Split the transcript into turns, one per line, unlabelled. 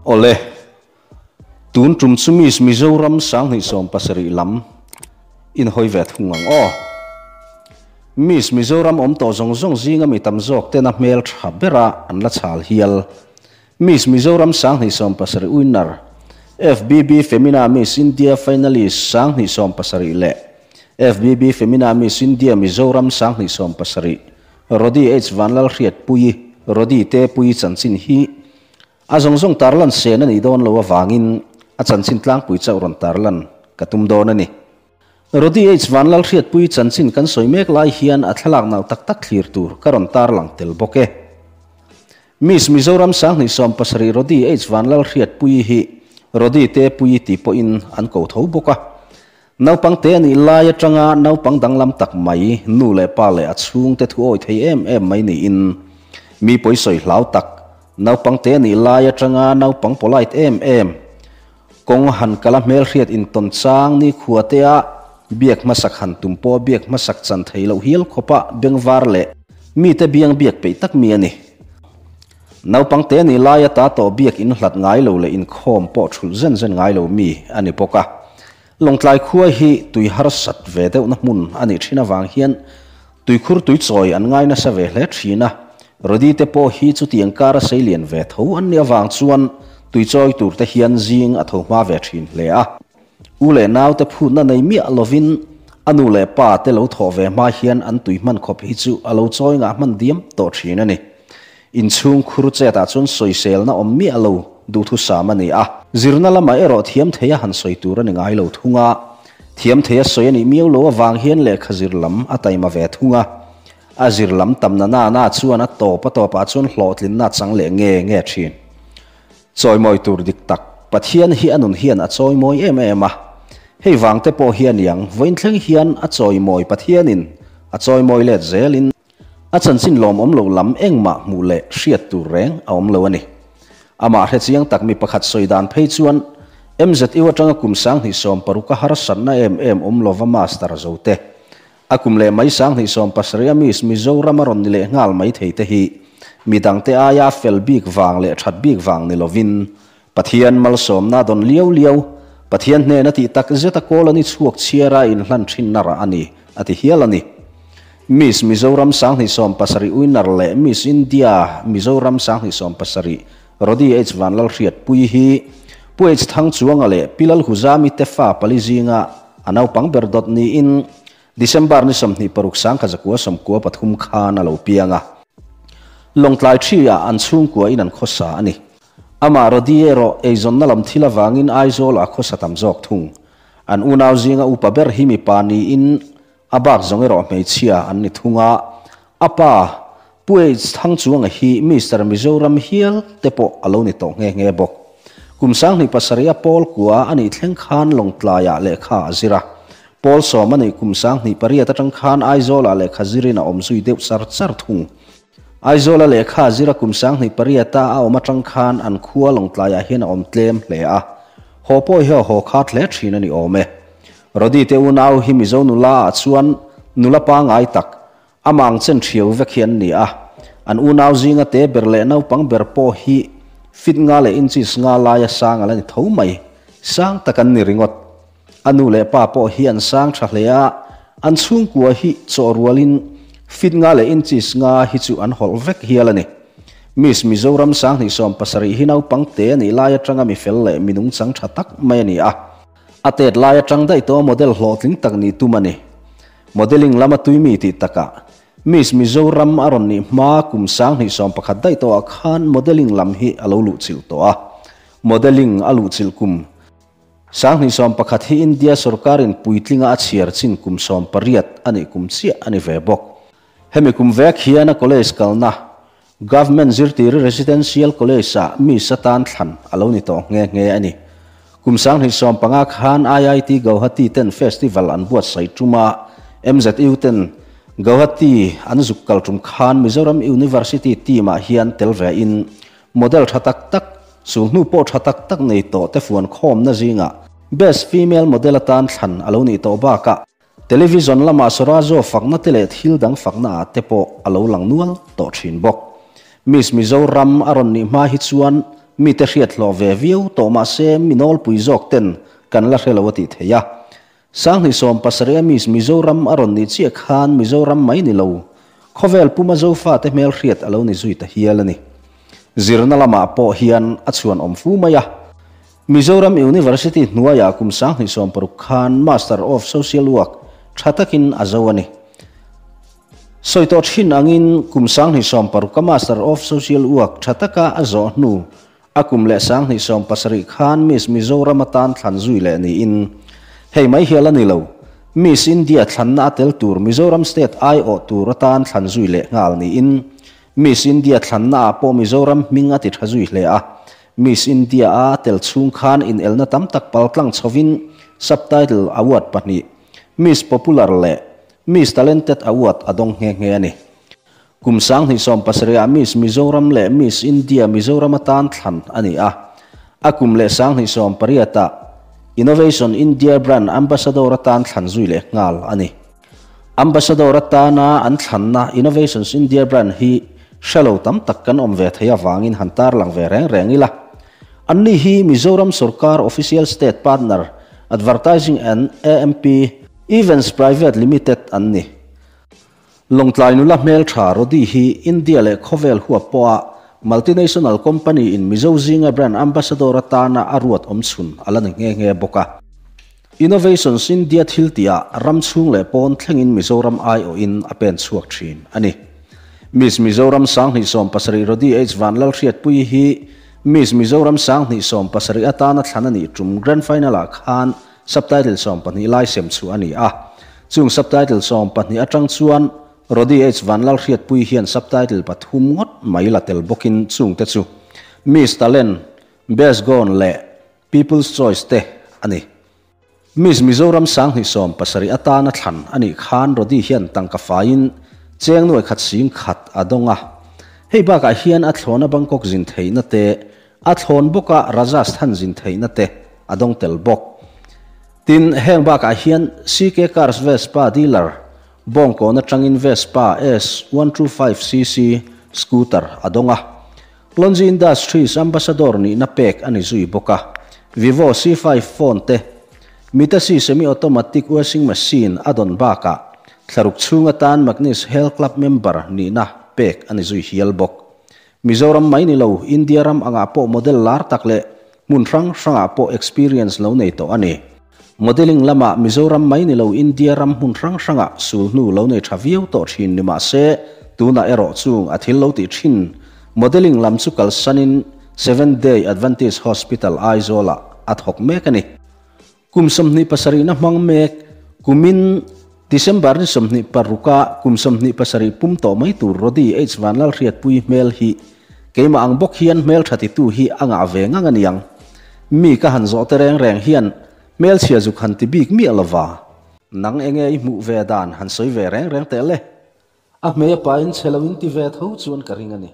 Awle, tun tum chu Miss Mizoram 2017 lam in hawi ve thung ang aw. Miss Mizoram awm tawh zawng zawng zinga mi tam zawk tena hmel tha bera an la chhal hial. Miss Mizoram 2017 winner, FBB Femina Miss India finalist 2017 leh FBB Femina Miss India Mizoram 2017 Rody H Vanlalhriatpuii, Rody Tepuii chanchin hi a zawng zawng tarlan sen a nih dawn lo avangin a chanchin tlangpui chauh rawn tarlan ka tum dawn a ni. Rody H Vanlalhriatpuii chanchin kan sawi mek lai hian a thlalak nau tak tak thlir tur ka rawn tarlang tel bawk e. Miss Mizoram 2017 Rody H Vanlalhriatpuii hi Rody Tepuii tih pawhin an ko tho bawk a. Naupang te a nih lai atanga naupang danglam tak mai, nu leh pa leh a chhungte thu awi thei em em mai niin mi pawisawi hlau tak, naupang te a nih lai atanga naupang polite em em, kawng han kala hmelhriat intawn chang nikhua tea biak hmasak han tum pawh biak hmasak chan thei loh hial khawpa bengvar leh mite biang biak peih tak mi a ni. Naupang te a nih laia ta tawh biak inhlat ngai lo leh inkhawm pawh thulh zen zen ngai lo mi a ni bawk a. Lawngtlai khua hi tui harsat ve deuhna hmun a nih thin avang hian tuikhur tuichawi an ngai nasa ve hle thin a, Rody te pawh hi chutiang kara seilian ve tho an nih avang chuan tuichawi tur te hian zing a tho hma ve thin hle a. U leh nau te phutna nei miah lovin a nu leh pa te lo thawh ve hma hian an tui hman khawp hi chu a lo chawi ngah hman diam tawh thin a ni. Inchhung khur chetah chuan sawiselna awm miah lo duhthusam a ni a. Zirna lamah erawh thiam thei a han sawi tur a ni ngai lo thung a. Thiam thei a sawi a nih miau lo avang hian lehkha zir lam a taima ve thung a. A zir lam tamna nana chuan a tawp a tawpah chuan hlawhtlinna a chang leh nge nge thin. Chawimawi tur dik tak Pathian hi a nun hian a chawimawi em em a. Hei vang te pawh hi a niang vawiin thleng hian a chawimawi Pathianin a chawimawi let zelin A chanchin lawmawm lo lam engmah hmuh leh hriat tur reng a awm lo a ni. Amah hre chiang tak mi pakhat sawi dan phei chuan MZU atanga kum 2016 a harsatna em em awm lova master zo te, a kum leh mai 2017 a Miss Mizoram a rawn ni leh nghal mai thei te hi midangte aia fel bik vang leh that bik vang ni lovin Pathian malsawmna dawn liau liau, Pathian hnena tih tak zeta kawl a ni chhuak chhiara inhlan thinna rah a ni, a ti hial a ni. Miss Mizoram 2017 winner leh Miss India Mizoram 2017 Rody H Vanlalhriatpuii hi Pu H Thangchuanga leh Pi Lalhuzami te fa pali zinga a naupang ber dawt niin December ni 26 1993 khan a lo piang a. Lawngtlai thi ah an chhungkua in an khawsa a ni. Amah Rody erawh eizawnna lam thil avangin Aizawl ah khawsa tam zawk thung. An unau zinga upa ber hi mipa niin a bak zawng erawh hmeichhia an ni thung a. A pa, Pu H Thangchuanga hi Mister Mizoram hial te pawh a lo ni tawh nghe nghe bawk. Kum 2007 a pawl kua a nih thleng khan Lawngtlaiah lehkha a zir a. Pawl sawm a nih kum 2008 atang khan Aizawlah lehkha zirin a awm zui deuh char char thung. Aizawla lehkha zira kum 2008 a a awm atang khan an khua Lawngtlaiah hian a awm tlem hle a. Haw pawh hi a haw khat hle thin a ni awm e. Rody te unau hi Mizo nula ah chuan nula pangai tak, amah ang chen thiau vek hi an ni a. An unau zinga te ber leh naupang ber pawh hi fit nga leh inches nga laia sang a la ni tho mai. Sang tak an ni ringawt. A nu leh pa pawh hi an sang tha hle a, an chhungkua hi chaw rualin fit nga leh inches nga hi chu an hawlh vek hial a ni. Miss Mizoram 2017 hi naupang te a nih lai atanga mi fel leh mi nungchang tha tak mai a ni a. A tet lai atang daih tawh model hlawhtling tak nih tum a ni. Modelling lama tui mi tih takah Miss Mizoram a rawn nih hma kum 2011 daih tawhah khan modelling lam hi a lo luhchilh tawh a. Modelling a luhchilh kum 2011 hi India sorkarin puitlinga a chhiar chin kum 18 a nih kum chiah a ni ve bawk. Hemi kum vek hian a college kalna Government Zirtiri Residential College ah Miss atan thlan a lo ni tawh nghe nghe a ni. Kum 2015 khan IIT Guwahati ten festival an buatsaih tum a, MZU ten Guwahati an zuk kal tum khan Mizoram University team ah hian tel ve in model tha tak tak, sul hnu pawh tha tak tak nei tawh te fuan khawmna zingah Best Female Model atan thlan a lo nih tawh bakah television lamah Sawrazo fakna te leh thil dang fakna ah te pawh a lo lang nual tawh thin bawk. Miss Mizoram a rawn nih hma hi chuan mite hriat hlawh ve viau tawh mah se mi nawlpui zawk ten kan la hre lo a tih theih a. 2017 a Miss Mizoram a rawn nih chiah khan Mizoram mai ni lo, khawvel puma Zofate hmelhriat a lo ni zui ta hial a ni. Zirna lamah pawh hian a chhuan awm fu mai a. Mizoram University hnuaiah kum 2016 khan Master of Social Work tha takin a zo a ni. Sawi tawh thin angin kum 2016 a Master of Social Work tha taka a zawh hnu a kum leh 2017 khan Miss Mizoram atan thlan zui leh niin hei mai hial a ni lo, Miss India thlanna a tel tur Mizoram State aiawh tur atan thlan zui leh nghal niin Miss India thlanna ah pawh Mizoram hming a ti tha zui hle a. Miss India a tel chhung khan inelna tam tak paltlang chhovin Subtitle Award pahnih, Miss Popular leh Miss Talented Award a dawng nghe nghe a ni. Kum 2017 ah Miss Mizoram leh Miss India Mizoram atan thlan a ni a. A kum leh 2018 ah Innovation India Brand Ambassador atan thlan zui leh nghal a ni. Ambassador atana an thlanna Innovations India Brand hi hrelo tam tak kan awm ve thei avangin han tarlang ve reng reng ila. Anni hi Mizoram Sorkar Official State Partner Advertising and AMP Events Private Limited an ni. Lawngtlai nula hmeltha Rody hi India leh khawvel huap pawha multinational company in Mizo zinga brand ambassador atana a ruat awm chhun a la ni nghe nghe bawk a. Innovations India thil tihah ram chhung leh pawn thlengin Mizoram aiawhin a pen chhuak thin a ni. Miss Mizoram 2017 Rody H Vanlalhriatpuii hi Miss Mizoram 2017 atana thlan a nih tum Grand Final-ah khan Subtitle 12 lai sem chhuah a ni a. Chung Subtitle 12 atang chuan Rody H Vanlalhriatpuii hian Subtitle pathum ngawt mai la tel bawkin chungte chu Miss Talent, Best Gown leh People's Choice te a ni. Miss Mizoram 2017 atana thlan a nih khan Rody hian tangka faiin cheng nuai khat sing khat a dawng a. Hei bakah hian a thlawna Bangkok zin theihna te, a thlawn bawka Rajasthan zin theihna te a dawng tel bawk. Tin, heng bakah hian CK Cars Vespa dealer Bawngkawn atangin Vespa S 125 cc scooter a dawng a. Longi Industries Ambassador nihna pek a ni zui bawk a. Vivo C5 phone te, Mitasi semi-automatic washing machine a dawn bakah thlaruk chhung atan Magnis Health Club member nihna pek a ni zui hial bawk. Mizoram mai ni lo, India ram angah pawh model lar tak leh hmun hrang hrangah pawh experience lo nei tawh a ni. Modeling lamah Mizoram mai ni lo India ram hmun hrang hrangah sul hnu lo nei tha viau tawh thin ni mah se tunah erawh chung a thil lo tih thin modeling lam chu kalsanin Seventh Day Adventist Hospital Aizawlah a thawk mek a ni. Kum 27 na hmang mek kumin December ni 26 a kum 27 pum tawh mai tur Rody H Vanlalhriatpuii hmel hi keimah ang bawk hian hmel tha titu hi a ngah ve ngang a niang. Mi ka han zawh te reng reng hian hmel chhia zuk han ti bik miah lova. Nang enge i hmuh ve dan han sawi ve reng reng teh le. A hmei a pain chhe lo in ti ve tho chuan ka ring a ni.